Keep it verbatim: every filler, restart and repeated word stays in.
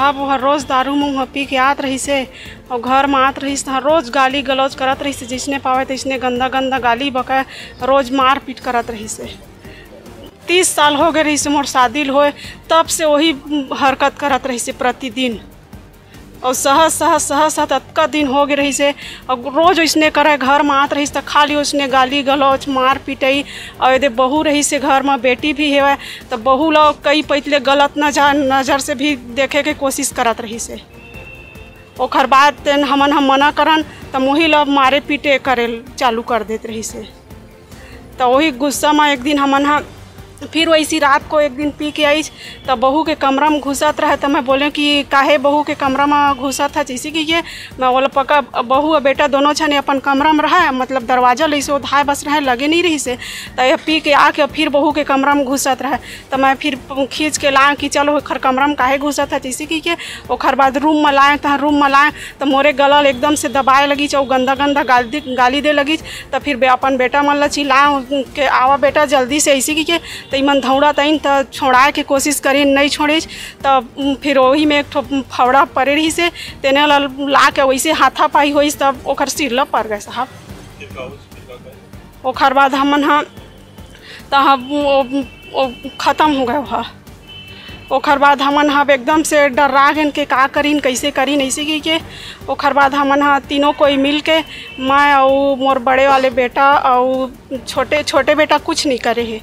अब वो हर रोज दारू मुंह पी के आत रहिस हे, अउ घर म आत रहिस त हर रोज गाली गलौज करत रहिस हे, जइसने पावे तइसने गंदा गंदा गाली बके, रोज मारपीट करत रहिस हे। तीस साल हो गए रहिस हे मोर शादी ल होए, तब से वही हरकत करत रहिस हे प्रतिदिन। अउ सहत सहत सहत सहत अतका दिन हो गए रहिस हे, अउ रोज ओइसने करे, घर म आत रहिस त खाली ओइसने गाली गलौज, मार पिटई। अउ एदे बहू रहिस हे घर म, बेटी भी हेवय, त बहू ल कई पइत ले गलत नजर, नजर से भी देखे के कोशिश करत रहिस हे। ओखर बाद तेन हमन ह मना करन, त मोही ल मारे पीटे करे चालू कर देत रहिस हे। त वही गुस्सा म एक दिन हमन ह फिर वैसी रात को एक दिन पी के आइस, त बहू के कमरा म घुसत रहे, त मैं बोले कि काहे बहू के कमरा म घुसत हस, जैसे कि ये मैं बोला पका बहू अउ बेटा दोनों झने अपन कमरा म रहे, मतलब दरवाजा लइसे ओधाए बस रहे, लगे नहीं रहिस हे। त ये पी के आके फिर बहू के कमरा म घुसत रहे, त मैं फिर खींच के लाएं कि चलो एखर कमरा म काहे घुसत हस, जैसे कि के ओखर बाद रूम म लाएं, त रूम म लाएं त मोरे गला ल एकदम से दबाए लगिस अउ गंदा गंदा गाली, गाली दे लगिस। त फिर बे-, अपन बेटा मन ल चिल्लाए के, "आवा बेटा जल्दी से," अइसे कहिके। त इमन धौंड़त आइन त छोड़ाए के कोशिश करिन, नइ छोड़िस। त फिर ओही में एक ठो फवड़ा परे रहिस हे, तेने ल ला के वइसे हाथापाई होइस, तब ओखर सिर ल पर गए साहब। ओखर बाद हमन ह त हम ओ, ओ, खतम हो गए ह। ओखर बाद हमन ह एकदम से डर्रा गेन के का करिन, कइसे करिन, अइसे कहिके। ओखर बाद हमन ह तीनों कोई मिल के, मैं अउ मोर बड़े वाले बेटा अउ छोटे, छोटे बेटा कुछ नहीं करे हे।